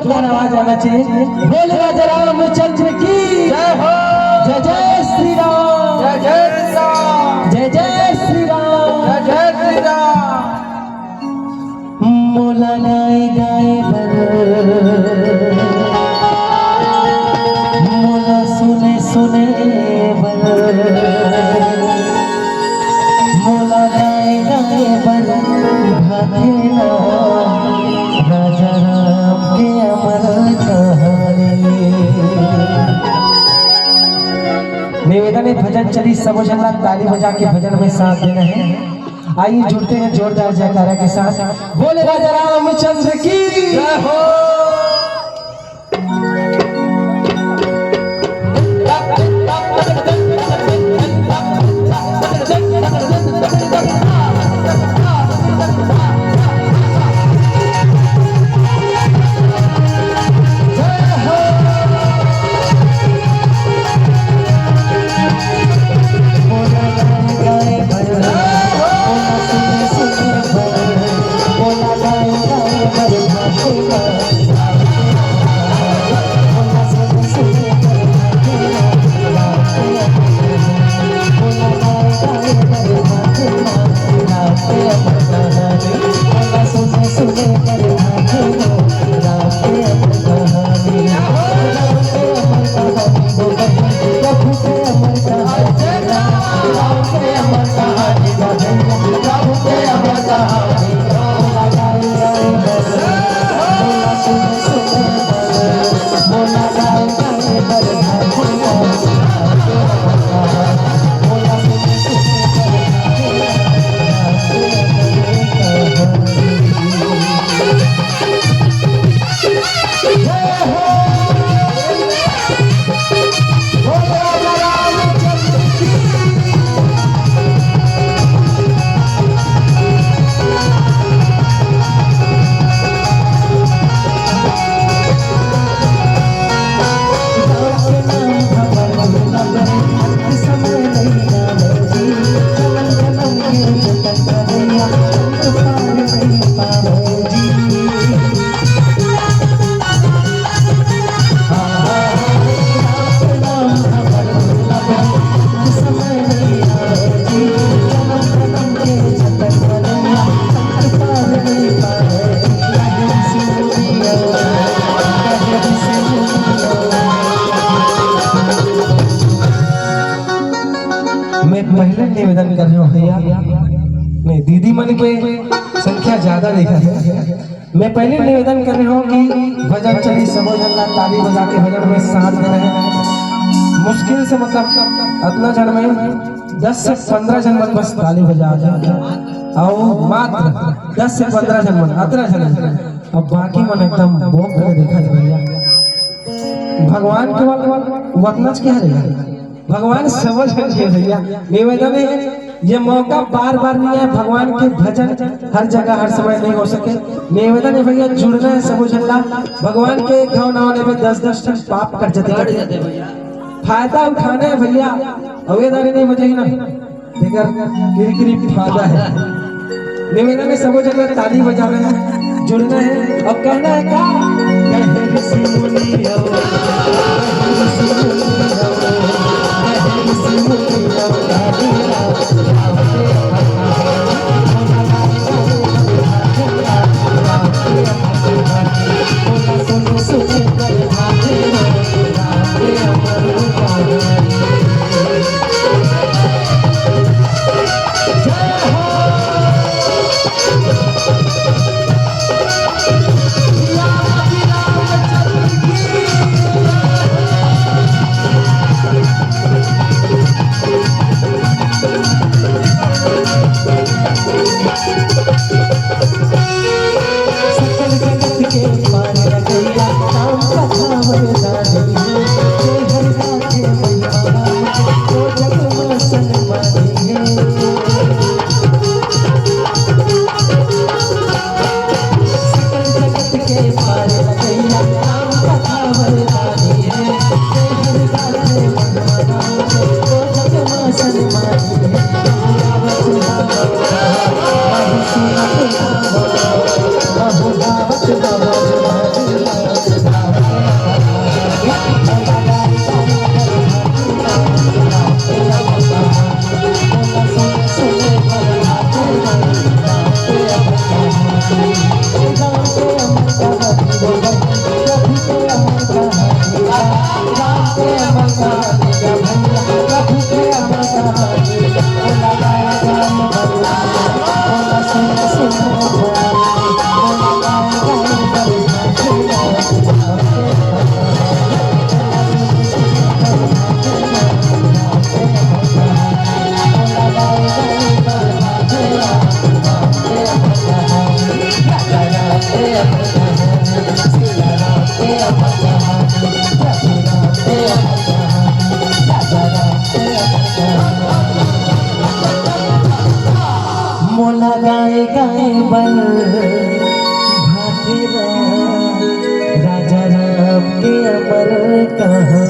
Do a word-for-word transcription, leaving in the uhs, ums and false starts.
जोरदार आवाज आना चाहिए। बोले राजा रामचंद्र की जय हो। जय जय श्री राम। जय जय श्री राम। जय जय श्री राम। जय जय श्री राम। मोला गाए गाए बर, मोला सुने सुने बर, मोला गाए गाए बर भाथे ना राजा राम के अमर कहानी। निवेदन है, भजन चली, सबो झन ला ताली बजा के भजन में साथ देना है। आइए जुड़ते हैं जोरदार जयकारा के साथ। बोले राजा रामचंद्र की जय हो। मैं पहले निवेदन कर रहा हूँ भैया, नहीं, दीदी मन के संख्या ज्यादा देखा है। मैं पहले निवेदन कर रहा हूँ कि भजन चली, सबो झन ला ताली बजा के भजन में साथ दे रहे हैं। मुश्किल से, मतलब, अतना झन में दस से पंद्रह झन मन बस ताली बजा दे, और मात्र दस से पंद्रह झन मन, अतना झन मन। अब बाकी मन एकदम बोक के देखा दे भैया। भगवान के वत-, वतनच के हरे। भगवान सबो झन के भैया। निवेदन है, ये मौका बार-बार नहीं आए। भगवान के भजन हर जगह, हर समय नहीं हो सके। निवेदन है भैया, जुड़ना है सबो झन ला। भगवान के एक घाव नाव लेबे, दस दस ठन पाप कट जाते, कट जाते भैया। फायदा उठाना है भैया, अवेदारी नहीं बजाई ना। तेकर किरकिरी फायदा है। निवेदन है, सबो झन ताली बजाना है, जुड़ना है और कहना है का? मोला गाए गाए बर भाथे रा, राजा राम के अमर कहानी।